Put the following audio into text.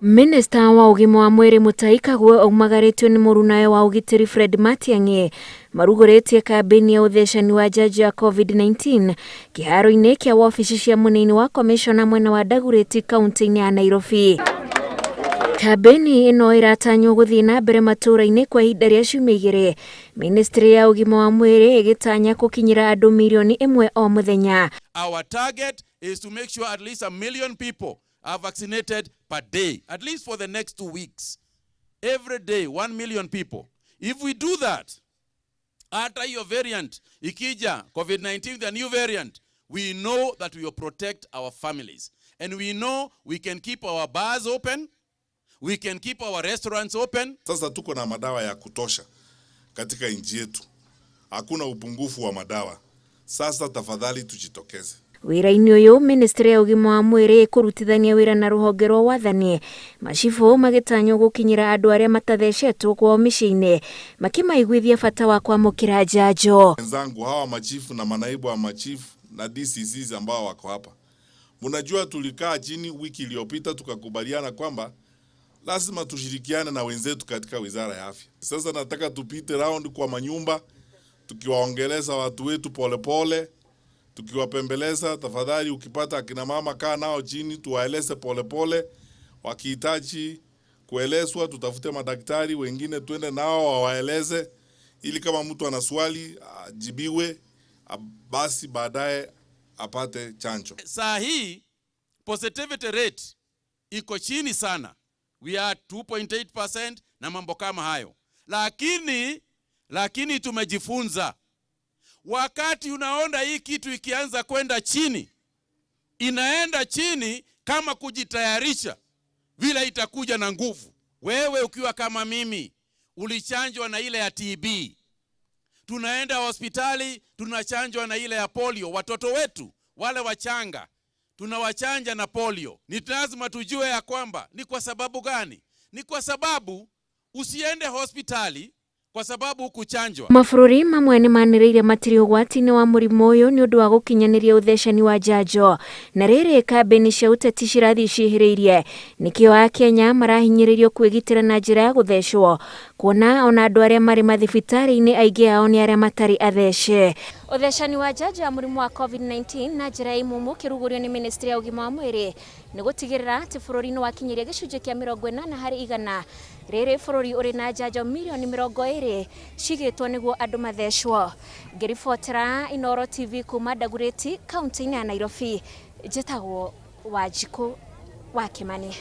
Minista wa ũgima wa mwĩrĩ Mutahi Kagwe aumagarĩtio nĩ mũrunawe wa ũgitĩri Fred Matiang'i marugũrĩtie kambĩini ya ũthecani wa njanjo ya COVID-19 kĩharo-inĩ kĩa wabici cia mũnini wa komishona mwena wa Dagoretti kaunti-inĩ ya Nairobi. Kambĩini ĩno ĩratanywo gũthiĩ na mbere matũũra-inĩ kwa ihinda rĩa ciumia igĩrĩ, ministry ya ũgima wa mwĩrĩ ĩgĩtanya gũkinyĩra andũ mirioni ĩmwe o mũthenya. Our target is to make sure at least 1 million people are vaccinated per day, at least for the next 2 weeks. Every day, 1 million people. If we do that, hata hiyo variant ikija, COVID-19, the new variant, we know that we will protect our families. And we know we can keep our bars open, we can keep our restaurants open. Sasa tuko na madawa ya kutosha katika nchi yetu, hakuna upungufu wa madawa. Sasa tafadhali tujitokeze. Wĩra-inĩ ũyũ, ministry ya ũgima wa mwĩrĩ ĩkũrutithania wĩra na rũhonge rwa wathani, macibũ magĩtanywo gũkinyĩra andũ arĩa matathecetwo kwao mĩciĩ-inĩ makĩmaiguithia bata wa kwamũkĩra njanjo. Wenzangu hawa machifu na manaibu wa machifu na DCCs ambao wako hapa, mnajua tulikaa chini wiki iliyopita tukakubaliana kwamba lazima tushirikiane na wenzetu katika wizara ya afya. Sasa nataka tupite round kwa manyumba tukiwaongeleza watu wetu polepole, tukiwapembeleza. Tafadhali, ukipata akina mama kaa nao chini, tuwaeleze polepole. Wakihitaji kuelezwa, tutafute madaktari wengine tuende nao wawaeleze, ili kama mtu ana swali ajibiwe, basi baadaye apate chanjo. Saa hii positivity rate iko chini sana, we are 2.8% na mambo kama hayo, lakini tumejifunza, wakati unaona hii kitu ikianza kwenda chini, inaenda chini kama kujitayarisha vile itakuja na nguvu. Wewe ukiwa kama mimi ulichanjwa na ile ya TB, tunaenda hospitali tunachanjwa na ile ya polio. Watoto wetu wale wachanga tunawachanja na polio. Ni lazima tujue ya kwamba ni kwa sababu gani? Ni kwa sababu usiende hospitali kwa sababu hukuchanjwa. Mabũrũri mamwe nĩ manĩrĩire matirĩ ũgwati-inĩ wa mũrimũ ũyũ nĩ ũndũ wa gũkinyanĩria ũthecani wa njanjo, na rĩrĩ kambĩini cia ũteti cirathiĩ ciĩhĩrĩirie, nĩkĩo akenya marahinyĩrĩrio kwĩgitĩra na njĩra ya gũthecwo, kuona ona andũ arĩa marĩ mathibitarĩ-inĩ aingĩ ao nĩ arĩa matarĩ athece. Ũthecani wa njanjo ya mũrimũ wa COVID-19 na njĩra ya imumu ũkĩrugũrio nĩ ministry ya ũgima wa mwĩrĩ nĩ gũtigĩrĩra atĩ bũrũri nĩ wakinyĩria gĩcunjĩ kĩa 80%. Rĩrĩ bũrũri ũrĩ na njanjo mirioni 20 cigĩtwo nĩguo andũ mathecwo. Ngĩribotera Inooro TV kuma Dagoretti, kaunti-inĩ ya Nairobi, njĩtagwo Wanjikũ wa Kĩmani.